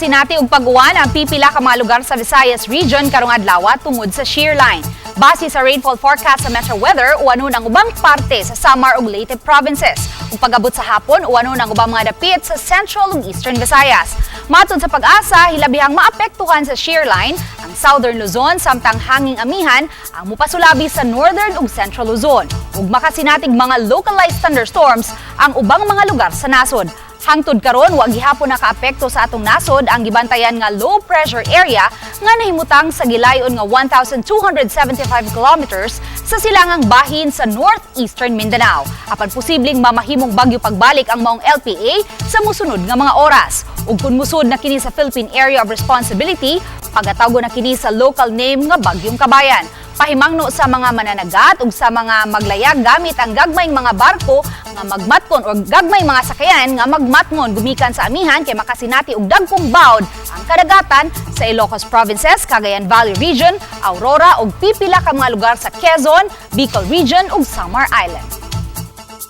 Makasinati og pag-uwan ang pipila ka mga lugar sa Visayas Region karong adlaw tungod sa shear line. Base sa rainfall forecast sa Metro Weather, uwanon ang ubang parte sa Samar ug Leyte provinces. Ug pag-abot sa hapon, uwanon ang ubang mga dapit sa Central ug Eastern Visayas. Matod sa PAGASA, hilabihang maapektuhan sa shear line ang Southern Luzon, samtang hanging amihan ang mupasulabi sa Northern ug Central Luzon. Ug makasinatig mga localized thunderstorms ang ubang mga lugar sa nasod. Hangtod karon, wa gihapon nakaapekto sa atong nasod ang gibantayan nga low pressure area nga nahimutang sa gilayon nga 1,275 kilometers sa silangang bahin sa northeastern Mindanao. Apan posibleng mamahimong bagyo pagbalik ang maong LPA sa musunod nga mga oras. Ug kun musud na kini sa Philippine Area of Responsibility, pagatawgo na kini sa local name nga Bagyong Kabayan. Pahimangno sa mga mananagat ug sa mga maglayag gamit ang gagmayng mga barko nga magmatkon o gagmay mga sakayan nga magmatngon gumikan sa amihan kay makasinati og dagkong bawd ang kadagatan sa Ilocos Provinces, Cagayan Valley Region, Aurora ug pipila ka mga lugar sa Quezon, Bicol Region ug Samar Island.